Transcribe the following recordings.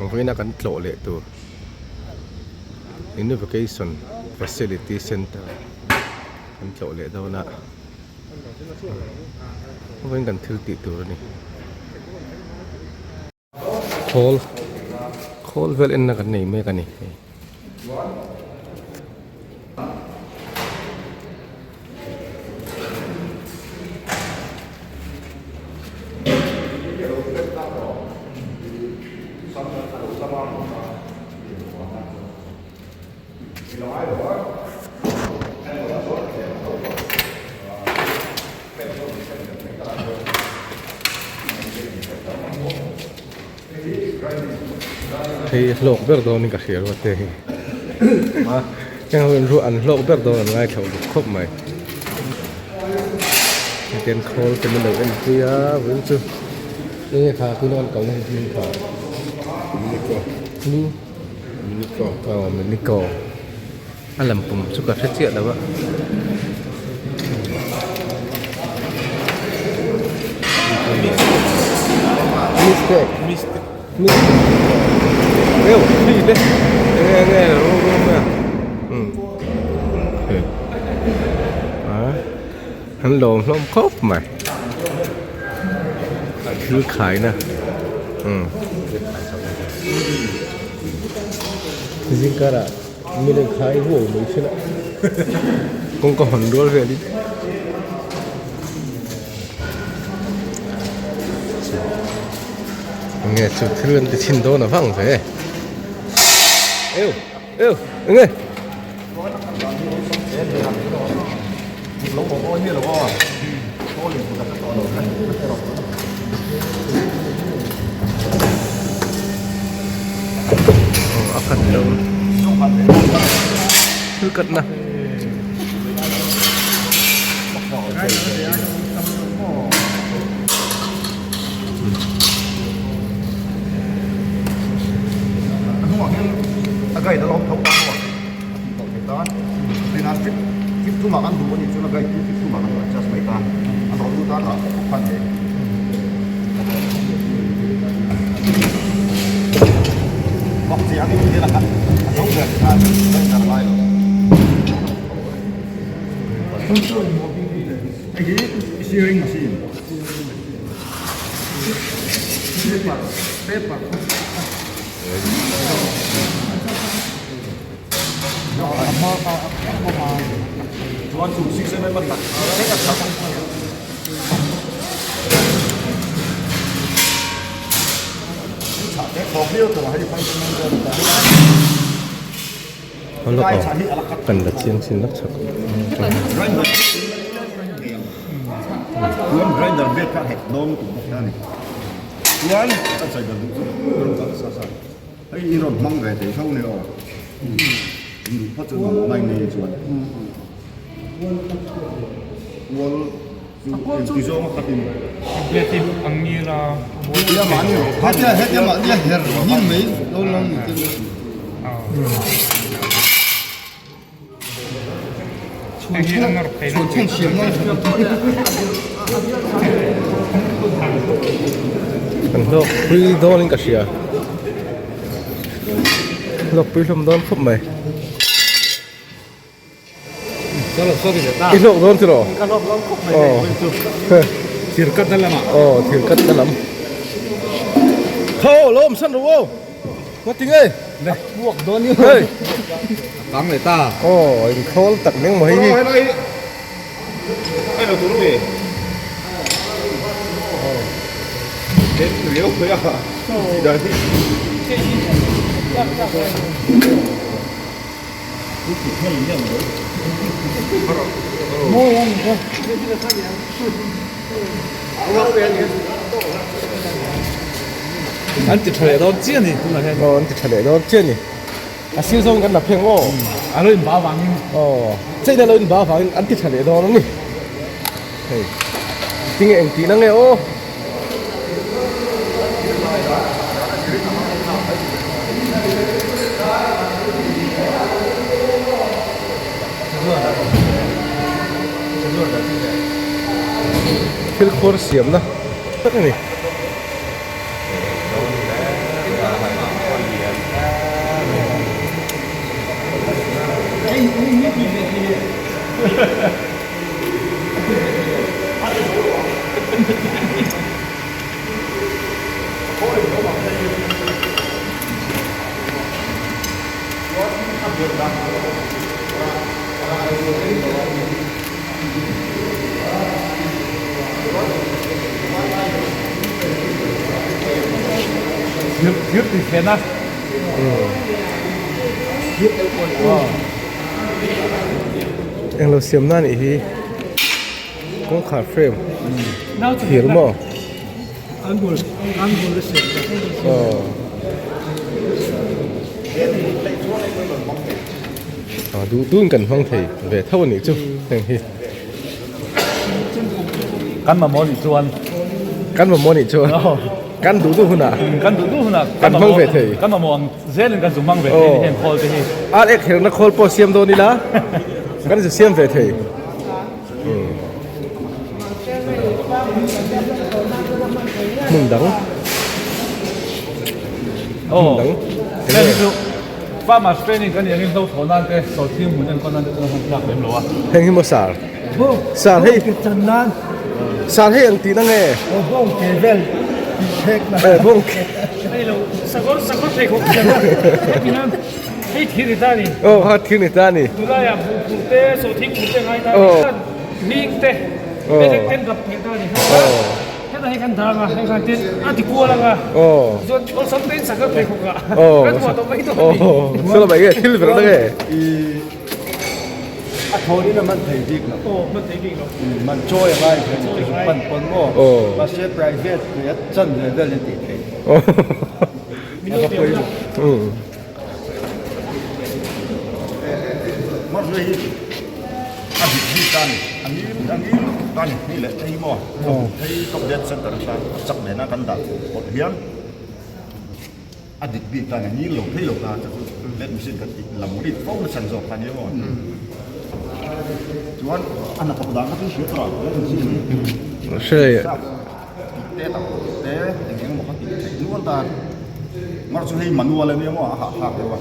Vawiina kan tlawh leh tur Innovacation Facility Centre kan tlawh leh dawn a, vawiin kan thil tih tur a ni. Khawl khawl vel enna kan nei mek a ni hei. Hei hlawk ber dawnin ka hria ruat te hi heng ho in an hlawk ber dawn an ngaithla uluk khawp mai hetiang khawl te min lo en pui a vawiin chu enge kha tuna an kalna hi hming kha aw miniko. A lam pum chu ka hre chiah lo a. Mistake. Mistake. Mistake. Ê, đi. Nghe nghe là rô rô mà. Ừ. À. Hắn lawm hlawm khawp mai. Thil khaina. Ừ. Zingkarah Mile khai huau mai thin a, kawngka hawn rual vel in enge chu thil an ti chhin dawn a vang ve eu eu enge. A khat lo thil kat na Kan la chiang chin lak chak. Hei i rawn hmang ve thei tho ni aw. In duh phawt chu nuam mai nei chuan. Kual chu engti zawng a khat in. Tablet hi ang ngil a. Hetia mahni hetia hetia mahni a her hnim mai lo lang ni te. Chhun siam nan Kan hlawk pui dawn in ka hria hlawk pui hlawm dawn khawp mai i hlawk dawn tiraw aw aw thir kat na lam kho lawm san ru aw. Ngaw ti nge? Nè, buộc dawn ni. Hei. Kang leh ta. Aw, in khawl tak meng maw hei hi. Ai lo tur mi. Đến liu rồi à. Gì đấy. An ti tha leh dawn chiah a ni tunah hian. Aw an ti tha leh dawn chiah a ni. A sir zawng kan la pheng aw. A lo inba vangin. Aw cheina lo inba vangin an ti tha leh dawn a ni. Hei tinge eng tihna nge aw. Thil khuar siamna tak a ni. Thir ti thlen a. Englo siam na nih hi kawngkhar frame thir maw aw duh duhin kan hmang thei ve tho a nih chu heng hi. Kan mamawh nih chuan Kan mamawh nih chuan kan duh duh hunah kan duh duh hunah kan hmang ve thei. Kan mamawh ang zelin kan zu hmang ve thei ni heng khawl te hi. Ar ek herna khawl pawh siam dawn ila kan zu siam ve thei. Hmun dang hmun dang enge. Farmers training kan nih angin hlo thaw nan te sawrthing hmun enkawl nan te chuan a hman tlak lem lo a. Heng hi maw sar? Sar hei sar hei ang tihna nge? Bawng ke vel tih thlek na. Eh bawng ke. Hei lo sakawr sakawr thei khawp hian a heti hian hei thir ni ta ni. Aw ha thir ni ta ni. Tunlaiah buh phur te sawrthing phur te ngai ta ni. Hming te te ten rap thei ta ni. Heta hei kan dang a, hei khan tin a ti kual ang a, chuan awlsam te in sak a phei khawk a, kan hmuah tawh mai dawn a ni. Saw lamah nge thil ber na nge? A thawn in a man thei bik lo. Aw, man thei bik lo. Man chawi a ngai ve ni chu pan pawn maw? Mahse private pui a chan ve vel in tih thei. Min lo ti ang a. Mahse hi a dik bik ta ni, a ngil a ngil lutuk ta ni hei leh hei maw hei top dead center atan a chak nena kan dah pawlh hian a dik bik ta ni a ngil lo phei lo ta chu chu let machine kan tih lam rit fo na chhan zawk kha nia maw chuan a hnathawk dan kha chu hria tawh a let machine hre te tak te eng eng emaw kha tih theih nual ta mar chu hei manual ania maw a hahthlak deuh a.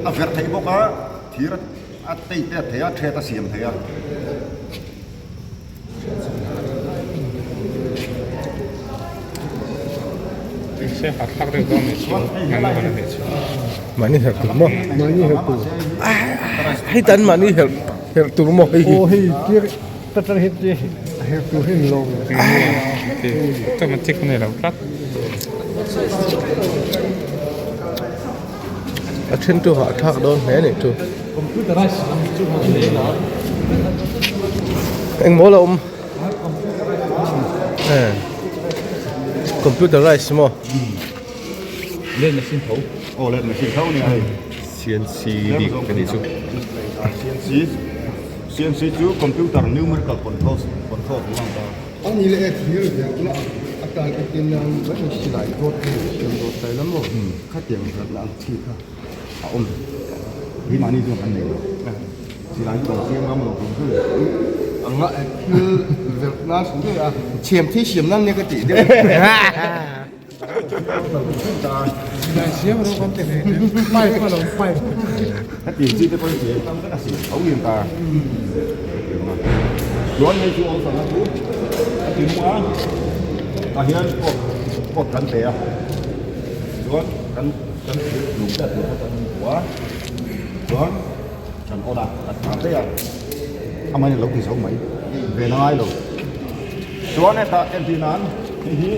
A verh theih bawk a, thir a tei te a thei a, thret a siam thei a. Mahni herh tur maw? Mahni herh tur. Hei tan mahni herh herh tur maw hei hi? A then chu hahthlak dawn hle a nih chu. Engmaw la awm computerized maw. CNC bik a nih chu. CNC chu computer numerical control control tih ang ta. A ni leh e thir ve na a tan ka tin nan kan in silai dawt hi siam dawt tai la maw khatiang zat na ang chi kha a awm hi mahni chuan kan nei lo silai chu kan siam ngam lo tum chu anga thil verh nan ngei a thiam thil siam nan nia ka tih deuh. Chuan hetah entir nan hei hi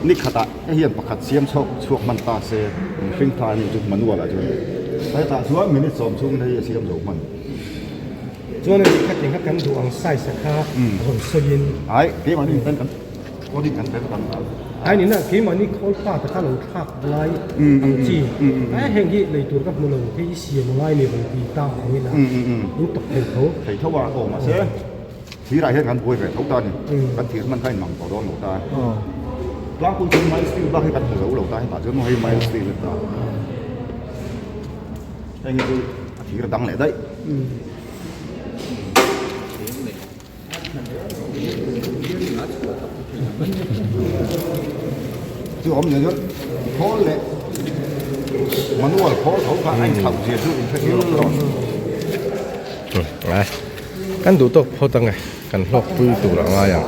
Ni khatah hei hian pakhat siam chhawk chhuak hman ta se mihring tha anih chu manual ah chuan hetah chuan minute sawm chhungin hei a siam zo hman. Chuan hei khatin kha kan duh ang size a kha rawn sawiin. Ai keimahni in kan coding kan pe vek ang. Ai nihna keimahni khawl pa te kha lo thlak lai ang chi ai heng hi lei tur ka hmu lo hei i siam angai ni rawn ti ta ang ila in tawp thei tho. Thei tho a aw mahse. Thirah hian kan buai ve tho ta a ni. Kan thir hman kha inmang tawh dawn lo ta. Tlangpui chu mile steel bak hi kan hmu zo lo ta hetah chuan maw hei mile steel a ni ta. Heng hi chu a thir dang leh daih. Chu awm nen khawl leh manual khawl tho kha a inthlauh zia chu in hrethiam ang tawh. Kan duh tawk phawt ange kan hlawkpui tur a ngai ang.